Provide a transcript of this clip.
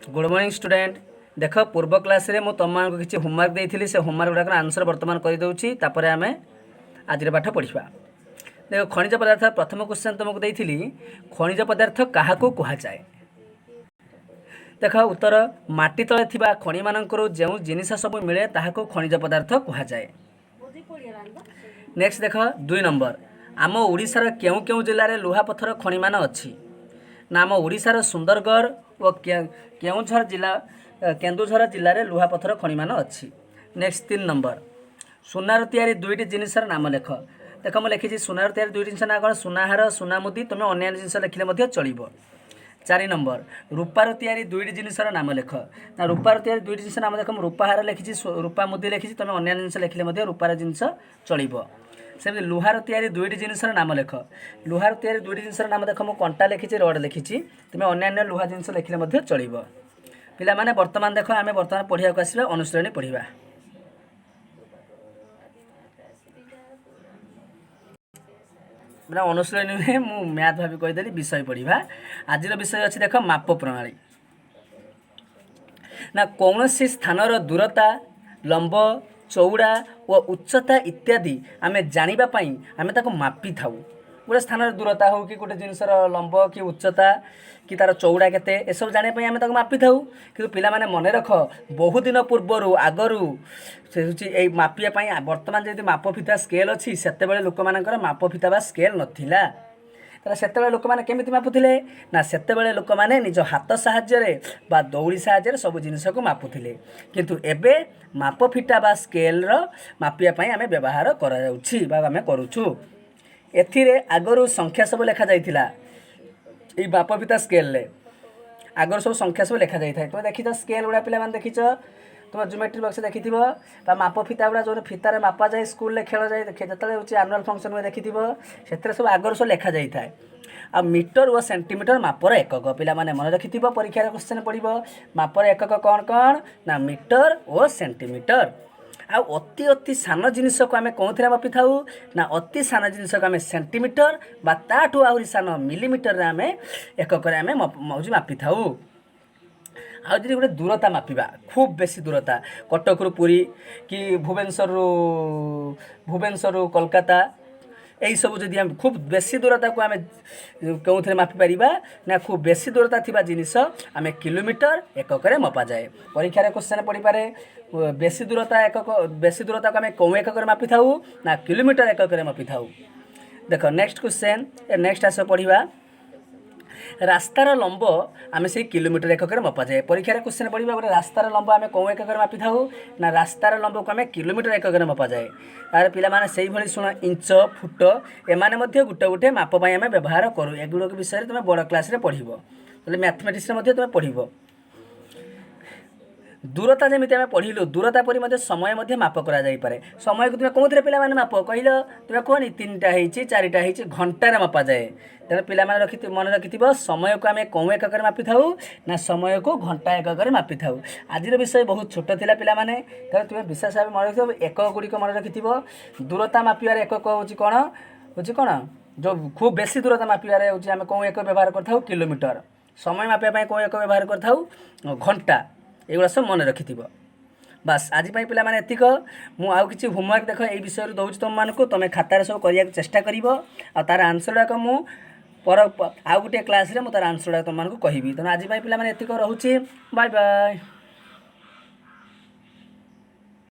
Good morning student. ଦେଖ, ପୂର୍ବ କ୍ଲାସ୍ରେ ମୁଁ ତୁମମାନଙ୍କୁ କିଛି ହୋମୱାର୍କ ଦେଇଥିଲି। ସେ ହୋମୱାର୍କ ଗୁଡ଼ାକର ଆନ୍ସର୍ ବର୍ତ୍ତମାନ କରିଦେଉଛି, ତାପରେ ଆମେ ଆଜିର ପାଠ ପଢ଼ିବା। ଦେଖ, ଖଣିଜ ପଦାର୍ଥ ପ୍ରଥମ କ୍ୱେଶ୍ଚନ୍ ତୁମକୁ ଦେଇଥିଲି, ଖଣିଜ ପଦାର୍ଥ କାହାକୁ କୁହାଯାଏ? ଦେଖ ଉତ୍ତର, ମାଟି ତଳେ ଥିବା ଖଣିମାନଙ୍କରୁ ଯେଉଁ ଜିନିଷ ସବୁ ମିଳେ, ତାହାକୁ ଖଣିଜ ପଦାର୍ଥ କୁହାଯାଏ। ନେକ୍ସଟ ଦେଖ, 2 ନମ୍ବର, ଆମ ଓଡ଼ିଶାର କେଉଁ କେଉଁ ଜିଲ୍ଲାରେ ଲୁହାପଥର ଖଣିମାନ ଅଛି? ନା, ଆମ ଓଡ଼ିଶାର ସୁନ୍ଦରଗଡ଼ ଓ କେଉଁଝର ଜିଲ୍ଲା, କେନ୍ଦୁଝର ଜିଲ୍ଲାରେ ଲୁହାପଥର ଖଣିମାନ ଅଛି। ନେକ୍ସଟ 3 ନମ୍ବର, ସୁନାର ତିଆରି ଦୁଇଟି ଜିନିଷର ନାମ ଲେଖ। ଦେଖ, ମୁଁ ଲେଖିଛି ସୁନାର ତିଆରି ଦୁଇଟି ଜିନିଷ ନାଁ କ'ଣ? ସୁନାହାର, ସୁନା ମୁଦି। ତୁମେ ଅନ୍ୟାନ୍ୟ ଜିନିଷ ଲେଖିଲେ ମଧ୍ୟ ଚଳିବ। 4 ନମ୍ବର, ରୂପାର ତିଆରି ଦୁଇଟି ଜିନିଷର ନାମ ଲେଖ। ନା, ରୂପାର ତିଆରି ଦୁଇଟି ଜିନିଷ ନାମ ଲେଖ। ମୁଁ ରୂପାହାର ଲେଖିଛି, ରୂପା ମୁଦି ଲେଖିଛି। ତୁମେ ଅନ୍ୟାନ୍ୟ ଜିନିଷ ଲେଖିଲେ ମଧ୍ୟ ରୂପାର ଜିନିଷ ଚଳିବ। ସେମିତି ଲୁହାର ତିଆରି ଦୁଇଟି ଜିନିଷର ନାମ ଲେଖ। ଲୁହାର ତିଆରି ଦୁଇଟି ଜିନିଷର ନାମ ଦେଖ, ମୁଁ କଣ୍ଟା ଲେଖିଛି, ରଡ଼ ଲେଖିଛି। ତୁମେ ଅନ୍ୟାନ୍ୟ ଲୁହା ଜିନିଷ ଲେଖିଲେ ମଧ୍ୟ ଚଳିବ। ପିଲାମାନେ, ବର୍ତ୍ତମାନ ଦେଖ, ଆମେ ବର୍ତ୍ତମାନ ପଢ଼ିବାକୁ ଆସିବା, ଅନୁଶୀଳନୀ ପଢ଼ିବା। ମାନେ ଅନୁଶୀଳନୀ ନୁହେଁ, ମୁଁ ମ୍ୟାଥ୍ ଭାବି କହିଦେଲି। ବିଷୟ ପଢ଼ିବା। ଆଜିର ବିଷୟ ଅଛି, ଦେଖ, ମାପ ପ୍ରଣାଳୀ। ନା, କୌଣସି ସ୍ଥାନର ଦୂରତା, ଲମ୍ବ, ଚଉଡ଼ା ଓ ଉଚ୍ଚତା ଇତ୍ୟାଦି ଆମେ ଜାଣିବା ପାଇଁ ଆମେ ତାକୁ ମାପିଥାଉ। ଗୋଟେ ସ୍ଥାନର ଦୂରତା ହେଉ କି ଗୋଟେ ଜିନିଷର ଲମ୍ବ କି ଉଚ୍ଚତା କି ତା'ର ଚଉଡ଼ା କେତେ, ଏସବୁ ଜାଣିବା ପାଇଁ ଆମେ ତାକୁ ମାପିଥାଉ। କିନ୍ତୁ ପିଲାମାନେ, ମନେ ରଖ, ବହୁ ଦିନ ପୂର୍ବରୁ, ଆଗରୁ ସେ ହେଉଛି ଏଇ ମାପିବା ପାଇଁ, ବର୍ତ୍ତମାନ ଯେମିତି ମାପ ଫିତା ସ୍କେଲ୍ ଅଛି, ସେତେବେଳେ ଲୋକମାନଙ୍କର ମାପ ଫିତା ବା ସ୍କେଲ୍ ନଥିଲା। ତାହେଲେ ସେତେବେଳେ ଲୋକମାନେ କେମିତି ମାପୁଥିଲେ? ନା, ସେତେବେଳେ ଲୋକମାନେ ନିଜ ହାତ ସାହାଯ୍ୟରେ ବା ଦଉଡ଼ି ସାହାଯ୍ୟରେ ସବୁ ଜିନିଷକୁ ମାପୁଥିଲେ। କିନ୍ତୁ ଏବେ ମାପ ଫିତା ବା ସ୍କେଲ୍ର ମାପିବା ପାଇଁ ଆମେ ବ୍ୟବହାର କରାଯାଉଛି ବା ଆମେ କରୁଛୁ। ଏଥିରେ ଆଗରୁ ସଂଖ୍ୟା ସବୁ ଲେଖାଯାଇଥିଲା। ଏଇ ମାପ ଫିତା ସ୍କେଲ୍ରେ ଆଗରୁ ସବୁ ସଂଖ୍ୟା ସବୁ ଲେଖାଯାଇଥାଏ। ତୁମେ ଦେଖିଛ ସ୍କେଲ୍ ଗୁଡ଼ା, ପିଲାମାନେ ଦେଖିଛ, ତୁମ ଜିଓମେଟ୍ରି ବକ୍ସ ଦେଖିଥିବ ବା ମାପ ଫିତା ଗୁଡ଼ା, ଯେଉଁ ଫିତାରେ ମାପାଯାଏ, ସ୍କୁଲରେ ଖେଳାଯାଏ, ଯେତେବେଳେ ହେଉଛି ଆନୁଆଲ୍ ଫଙ୍କସନ୍ ହୁଏ ଦେଖିଥିବ, ସେଥିରେ ସବୁ ଆଗରୁ ସବୁ ଲେଖାଯାଇଥାଏ। ଆଉ ମିଟର ଓ ସେଣ୍ଟିମିଟର ମାପର ଏକକ। ପିଲାମାନେ, ମନେ ରଖିଥିବ, ପରୀକ୍ଷାରେ କ୍ୱେଶ୍ଚନ୍ ପଡ଼ିବ, ମାପର ଏକକ କ'ଣ କ'ଣ? ନା, ମିଟର ଓ ସେଣ୍ଟିମିଟର। ଆଉ ଅତି ଅତି ସାନ ଜିନିଷକୁ ଆମେ କେଉଁଥିରେ ମାପିଥାଉ? ନା, ଅତି ସାନ ଜିନିଷକୁ ଆମେ ସେଣ୍ଟିମିଟର ବା ତାଠୁ ଆହୁରି ସାନ ମିଲିମିଟରରେ ଆମେ ଏକକରେ ଆମେ ହେଉଛି ମାପିଥାଉ। ଆଉ ଯଦି ଗୋଟେ ଦୂରତା ମାପିବା, ଖୁବ୍ ବେଶୀ ଦୂରତା, କଟକରୁ ପୁରୀ କି ଭୁବନେଶ୍ୱରରୁ କୋଲକାତା, ଏଇସବୁ ଯଦି ଆମେ ଖୁବ୍ ବେଶୀ ଦୂରତାକୁ ଆମେ କେଉଁଥିରେ ମାପିପାରିବା? ନା, ଖୁବ୍ ବେଶୀ ଦୂରତା ଥିବା ଜିନିଷ ଆମେ କିଲୋମିଟର ଏକକରେ ମପାଯାଏ। ପରୀକ୍ଷାରେ କ୍ୱେଶ୍ଚନ୍ ପଡ଼ିପାରେ, ବେଶୀ ଦୂରତା ଏକକ, ବେଶୀ ଦୂରତାକୁ ଆମେ କେଉଁ ଏକକରେ ମାପିଥାଉ? ନା, କିଲୋମିଟର ଏକକରେ ମାପିଥାଉ। ଦେଖ, ନେକ୍ସଟ କ୍ୱେଶ୍ଚନ୍, ନେକ୍ସଟ ଆସ ପଢ଼ିବା। ରାସ୍ତାର ଲମ୍ବ ଆମେ ସେଇ କିଲୋମିଟର ଏକକରେ ମପାଯାଏ। ପରୀକ୍ଷାରେ କ୍ୱେଶ୍ଚନ୍ ପଡ଼ିବ, ଗୋଟେ ରାସ୍ତାର ଲମ୍ବ ଆମେ କେଉଁ ଏକକରେ ମାପିଥାଉ? ନା, ରାସ୍ତାର ଲମ୍ବକୁ ଆମେ କିଲୋମିଟର ଏକକରେ ମପାଯାଏ। ତାପରେ ପିଲାମାନେ, ସେଇଭଳି ଶୁଣ, ଇଞ୍ଚ, ଫୁଟ, ଏମାନେ ମଧ୍ୟ ଗୋଟେ ଗୋଟେ ମାପ ପାଇଁ ଆମେ ବ୍ୟବହାର କରୁ। ଏଗୁଡ଼ିକ ବିଷୟରେ ତୁମେ ବଡ଼ କ୍ଲାସ୍ରେ ପଢ଼ିବ, ତାହେଲେ ମ୍ୟାଥମେଟିକ୍ସରେ ମଧ୍ୟ ତୁମେ ପଢ଼ିବ। ଦୂରତା ଯେମିତି ଆମେ ପଢ଼ିଲୁ, ଦୂରତା ପରି ମଧ୍ୟ ସମୟ ମଧ୍ୟ ମାପ କରାଯାଇପାରେ। ସମୟକୁ ତୁମେ କେଉଁଥିରେ ପିଲାମାନେ ମାପ କହିଲ? ତୁମେ କୁହନି, 3ଟା ହେଇଛି, 4ଟା ହେଇଛି, ଘଣ୍ଟାରେ ମପାଯାଏ। ତେଣୁ ପିଲାମାନେ ମନେ ରଖିଥିବ, ସମୟକୁ ଆମେ କେଉଁ ଏକକରେ ମାପିଥାଉ? ନା, ସମୟକୁ ଘଣ୍ଟା ଏକକରେ ମାପିଥାଉ। ଆଜିର ବିଷୟ ବହୁତ ଛୋଟ ଥିଲା ପିଲାମାନେ, ତେଣୁ ତୁମେ ବିଶେଷ ଭାବେ ମନେ ରଖିଥିବ, ଏକକ ଗୁଡ଼ିକ ମନେ ରଖିଥିବ। ଦୂରତା ମାପିବାର ଏକକ ହେଉଛି କ'ଣ? ହେଉଛି କ'ଣ? ଯେଉଁ ଖୁବ୍ ବେଶୀ ଦୂରତା ମାପିବାରେ ହେଉଛି ଆମେ କେଉଁ ଏକକ ବ୍ୟବହାର କରିଥାଉ? କିଲୋମିଟର। ସମୟ ମାପିବା ପାଇଁ କେଉଁ ଏକକ ବ୍ୟବହାର କରିଥାଉ? ଘଣ୍ଟା। ଏଗୁଡ଼ା ସବୁ ମନେ ରଖିଥିବ। ବାସ୍, ଆଜି ପାଇଁ ପିଲାମାନେ ଏତିକ। ମୁଁ ଆଉ କିଛି ହୋମୱାର୍କ ଦେଖ ଏଇ ବିଷୟରେ ଦେଉଛି ତୁମମାନଙ୍କୁ। ତୁମେ ଖାତାରେ ସବୁ କରିବାକୁ ଚେଷ୍ଟା କରିବ। ଆଉ ତାର ଆନ୍ସର୍ ଗୁଡ଼ାକ ମୁଁ ପର ଆଉ ଗୋଟିଏ କ୍ଲାସ୍ରେ ମୁଁ ତାର ଆନ୍ସର୍ ଗୁଡ଼ାକ ତୁମମାନଙ୍କୁ କହିବି। ତେଣୁ ଆଜି ପାଇଁ ପିଲାମାନେ ଏତିକ ରହୁଛି। Bye bye.